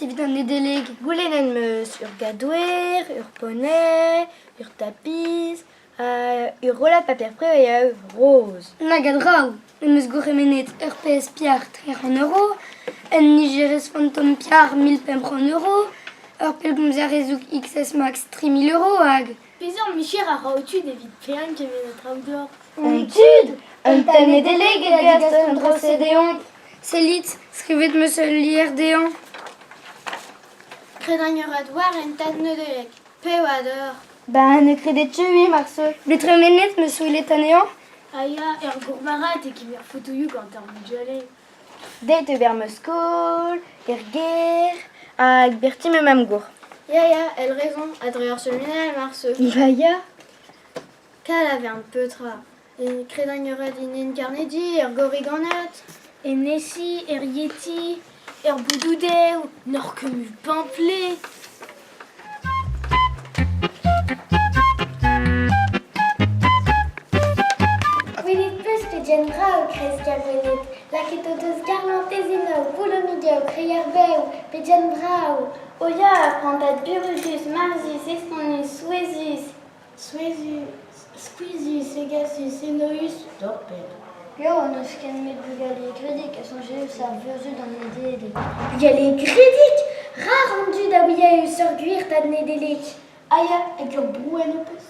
evit an Nedeleg? Goulennet 'm eus ur gadouer, ur poney, ur tapis, ur rollad paper preveilhañ roz. Nag a draoù! Em eus gourc'hemennet ur pezh piar 300 euro, un nijerez Phantom piar 1500 euro, ur pellgomzer hezoug XS Max 3000 euro hag... Peseurt micher a ra ho tud evit paeañ kement a traoù deoc'h? Hon tud? Un tamm Nedeleg e gas un dra-se deomp. Sellit, skrivet 'm eus ul lizher dezhañ. Kredañ a ra war en tad Nedeleg. Pevar eur. Ben, ne kredet ket marse. Bet tremenet 'm eus welet anezhañ. Ah ya, er gourmarc'had e kemer fotoioù gant ar vugale. Deit eo ma skol, er gêr, hag Bertie ma mamm-gozh. Ya, ya, elle raison, ha dre ur seminal marse. Bah ya. Kalavern petra. E kredañ a ra din inkarnedi, er gorriganed. En Nessie, er Yeti, er Boudoudev, n'oc'h ket mui pample. Gwelet 'peus pegen brav kresk ar Gwened. Lakaet o deus garlantez-eno, boulomig-eo, kreier-bev, pegen brav. O ya, ur prantad burzhudus, marzhus, estonus, souezhus. Souezhus, skuizhus, hegasus, enoeus, torr-penn. Piv n'eus ken met bugale gredik a soñje eus ar vurzhud an Nedeleg. Bugale gredik Rar an dud a ouie eus ur gwir tad Nedeleg. Ah ya, hag ur brouenn ho peus?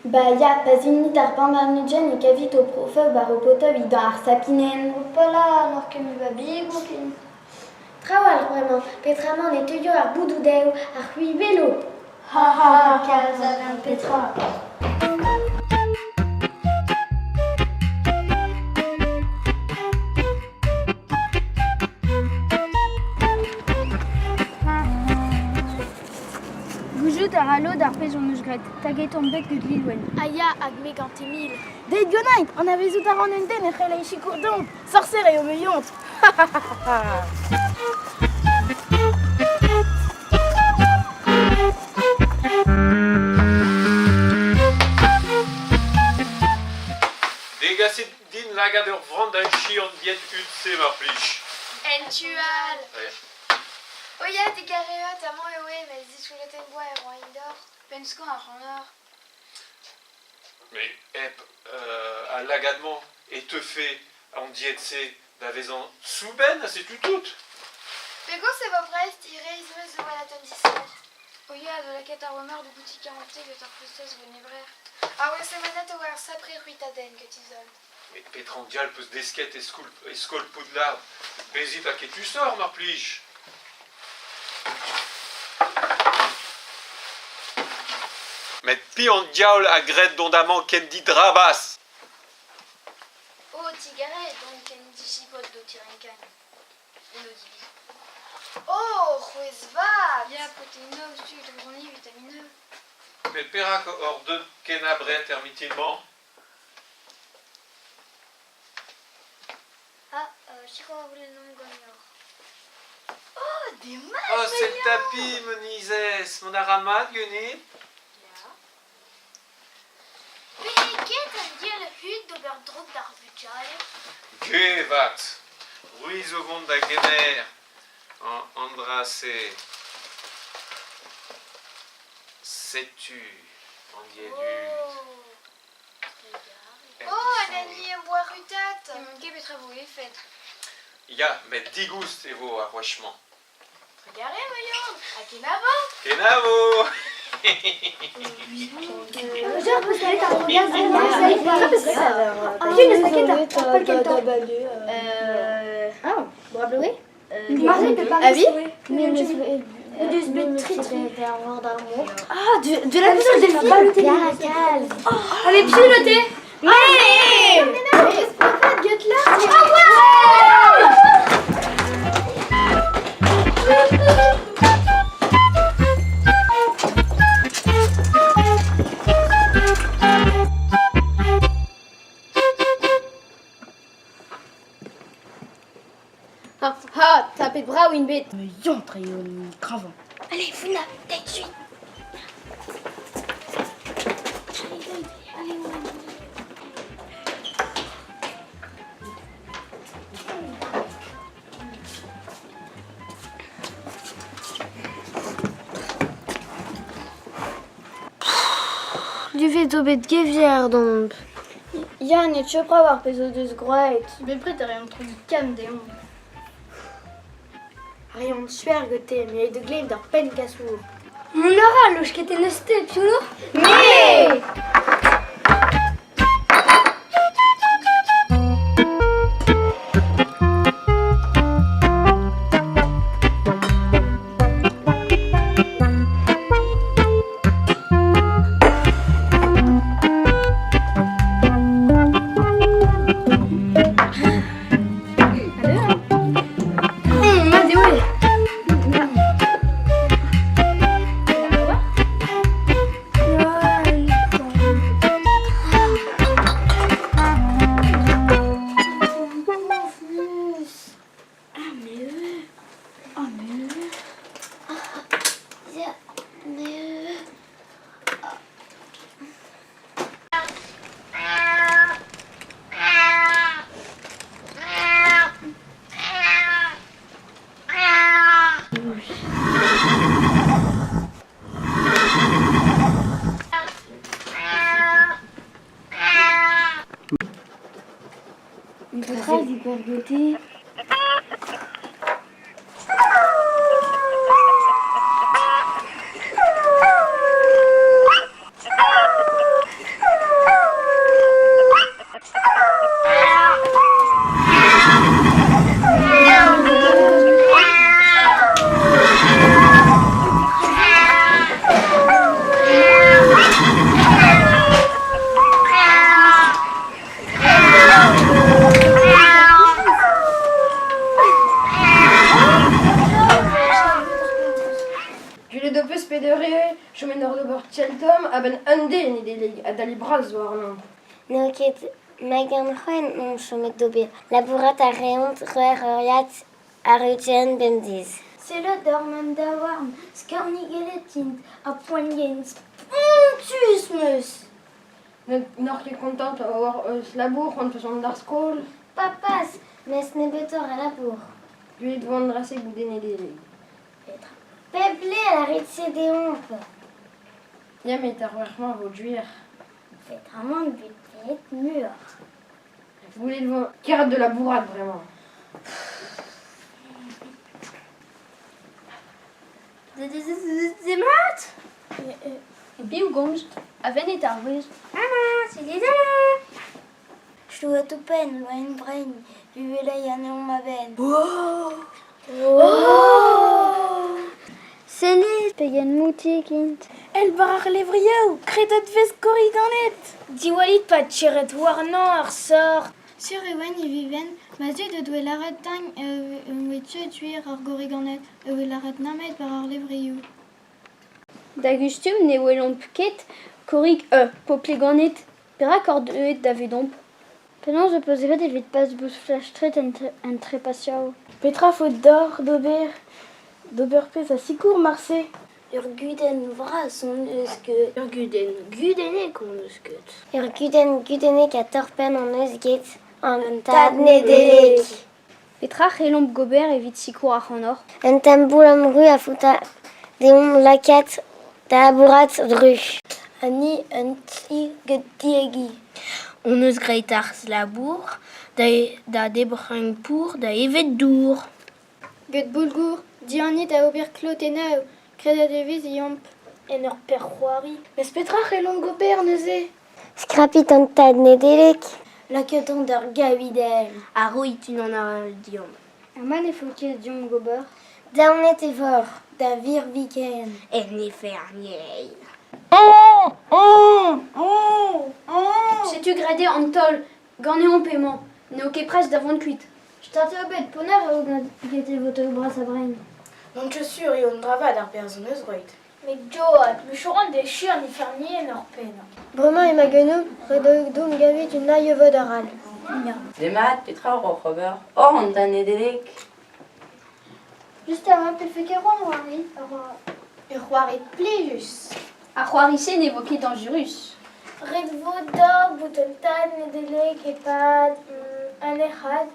Ba ya, pa zinit ar pemp warn-ugent e kavit ho profoù war ho potoù dindan ar sapinenn. Hopala, n'oc'h ket mui babigoù ken. Trawalc'h bremañ, peotramant e teuio ar boudoù dezho, ar c'hwibelloù. Ha ha ha, kalz a vern petra. Gouzout a ra lod ar pezh hon eus graet. Taget on bet gant Lilwenn. Ah ya, hag me gant Emil. Deit ganin, anavezout a ran un den e c'hellay sikour deomp. Sorser eo ma yontr. Degasit din lagad ur vran da echuiñ an died hud-se mar plij. En tu all. O ya, degareot, amañ eo met diskouezet em boa e roain deoc'h. Penn-skañv ar c'hanoc'h. Mais hep al lagad-mañ e teufe an died-se da vezañ soubenn ha setu tout. Pegoulz e vo prest hiraezh 'meus o welet an disoc'h. O ya, zo lakaet ar wemeur de boutik ante get ar c'hostez Gwenebrer. Ar wezh-sevenet e oa ur sapre c'hwitadenn get Izold. Met petra an dial 'peus desket e skol, e skol Poudlard? Bezit aketusoc'h mar plij. Met piv an diaoul a gred dont amañ ken didrabas? O tigarez dont ken dichipot d'ho tirenkañ en o divi. Oh, c'hwezh vat! Ya, proteinoù, sukr, drozoni, vitaminoù. Met perak oc'h deuet ken abred er mintin-mañ? Ah, sikour a c'houlennomp ganeoc'h. Oh, demat! Oh, c'est le tapis, Monizès. Mont a ra mat ganit? Ya. Peget an diell hud d'ober droug d'ar vugale? Gevat. C'hwi zo vont da gemer an dra-se. Setu an diell hud. Oh, Anani em boa rutat. N'emaon ket petra vo efed. Ya, met digoust e vo ar wech-mañ. Trugarez, ma yontr, ha kenavo! Kenavo! Ah oui? Ah, de la console des filles. Allez, piloter. Mais Ha, ha, tapet brav int bet. Me yontr eo kreñvañ. Allez, Funa, deit suite. Duvet zo bet gevier domp. Ya, ne tchopra war pezh o deus gwraet. Bepred e reont troioù kamm deomp. Ar reont suer gante, me aet da glevet ar penn-kasour. Mont a ra, laosket en deus te, piv oc'h? Me! Mat eo eo. Petra 'zigoer gante? Gwelet ho peus peder eo chomet oc'h d'ober Cheltom a-benn un den e adal bras warnañ. N'eo ket Megan C'hwen on chomet d'ober. Labourat a reont c'hwec'h euriad ar ugent bemdez. Sellet doc'h man daouarn, skornigellet int ha poaniet spontus 'm eus. N'oc'h ket kontant eus labour c'hoant peus mont d'ar skol? Papas, mes nebeutoc'h a labour. Gwelet 'vo an dra-se goude Nedeleg. Petra? Pep lec'h a rit-se deomp. Ya, met ar wech-mañ 'vo gwir. Peotramant bepred muioc'h. Gwelet 'vo kerc'hat da labourat bremañ. Demat Biv gomz, a-benn ar wezh. Maman, c'est Lisa Chouatopenn, loen brein, buhelai anezhañ ma-benn. Sellit pegen moutik int. El war ar levrioù, kredet 'vez korriganed. Diwallit pa tiret warnañ ar sort. Sur e oan e viven, ma zud o doe lâret din e oa tuet ar gorriganed, e oa lâret nemet war ar levrioù. Da gustum ne welomp ket korrig popleganed. Perak oc'h deuet davedomp? Penaos ho peus graet evit pas bout flastret en trepasioù? Petra faot deoc'h d'ober d'ober pezh a sikour marse? Ur gudenn vras hon eus ket. Ur gudenn gudennek hon eus ket. Ur gudenn gudennek ha torr-penn hon eus get an tad Nedeleg. Petra c'hellomp gober evit sikour ac'hanoc'h? Un tamm boulom ru a faota deomp lakaat da labourat dru. Ha ni un ti get tiegi. Hon eus graet ar labour da debriñ pour da evet dour. Get boulgour, dianit a ober klotennoù, kredet e vez eomp en ur pec'h-c'hoari. Mes petra c'hellomp gober neuze? Skrapit an tad Nedeleg. Lakaat an d'ur gavidell. Ha roit unan all deomp. Ha ma ne faot ket deomp gober? Daonet e voc'h da virviken. En iferniel. Setu graet eo an taol. Ganeomp emañ. N'eo ket prest da vont kuit. Start eo bet pounner eo get e votoù bras a-bren. N'on ket sur eo un dra vat ar perzh hon eus roet. Met Joad, mechorant d'e chur iferniel en hor penn. Bremañ emañ ganeomp ret deomp gavet un ailhevod arall. Demat, petra oc'h ober? Oh, an da Nedeleg. Just a-walc'h pefe ket c'hoant c'hoari. Ur c'hoari plijus. Ar c'hoari-se ne vo ket dañjerus. Ret vo deoc'h bout un tad Nedeleg e-pad un ec'had.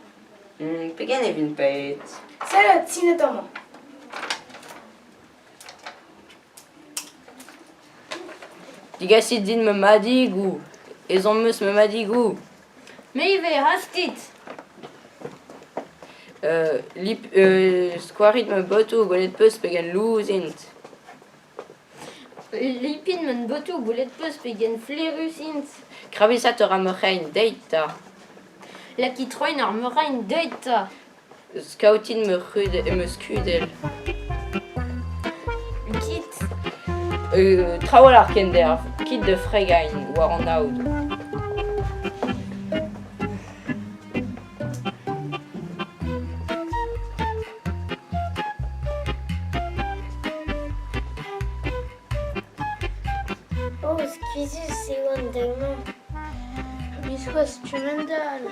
Pegen e vin paeet? Sell, sinet amañ. Digasit din ma madigoù. Ezhomm 'm eus ma madigoù. Me ivez, hastit. Lip, skoarit ma botoù, gwelet 'peus pegen lous int. Lipin man botoù, gwelet 'peus pegen flaerus int. Krabisat a ra ma c'hein, deit 'ta. Lakit troiñ ar meurrein, deuit 'ta. Skaotin ma skudell. Kit. Trawalc'h kenderv, kit da fregain war an aod. Oh, skuizhus eo an daou-mañ. Biskoazh kemend-all.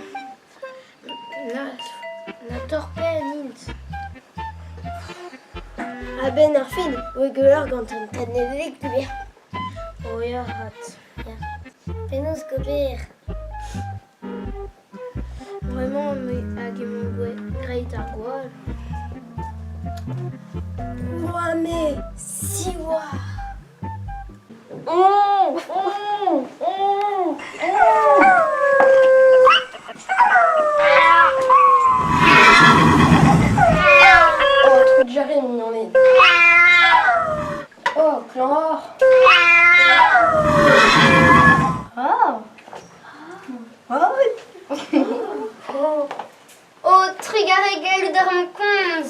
Na torr-penn int. A-benn ar fin 'oe gwelloc'h gant an tad Nedeleg peogwir. Oh ya 'vat. Ya. Penaos gober? Bremañ me hag emañ graet ar gwall. Oa me, siwazh! Oh Oh Oh Oh Oh, trugarez mignoned. Oh, klañv oc'h. Oh Oh. Oh, trugarez gallout a ran komz.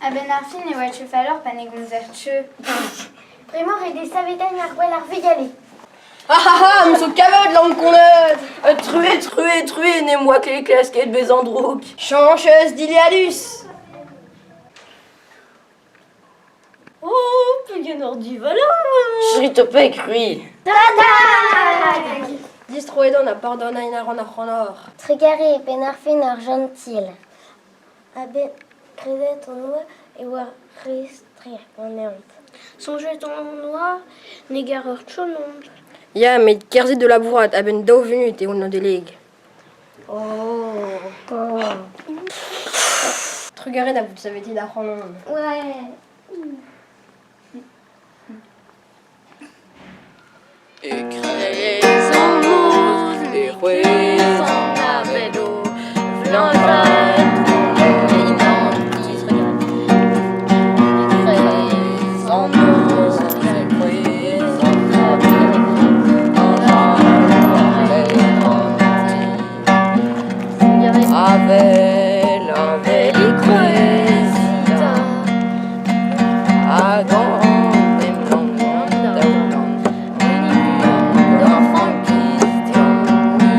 A-benn ar fin e oa chefaloc'h pa ne gomzer teu. Bremañ ret eo saveteiñ ar gwall ar vugale. Ah ah ah, me zo kavet lankoned. True, true, true, n'em boa ket klasket bezañ drouk. Chañcheus dilhadus. Oh, pegen hor divalav bremañ. Chritopek, c'hwi. Tadag! Distroet on ha pardonnañ a ran ac'hanoc'h. Trugarez penn ar fin ar jentil. A-benn kredet hon oa e oa re-strizh ganeomp. Soñjet hon oa ne garer chomomp. Ya, met kerzhit da labourat a-benn daou vunut eo Nedeleg. Oh. Trugarez da vout savetet ac'hanon. Ouais. E-kreiz an noz e c'hwezh an avel o vleñvat E-kreiz an noz e c'hwezh an avel Avel, avel e kouezhita Hag an emgann daoulamm d'ar frankiz deomp-ni.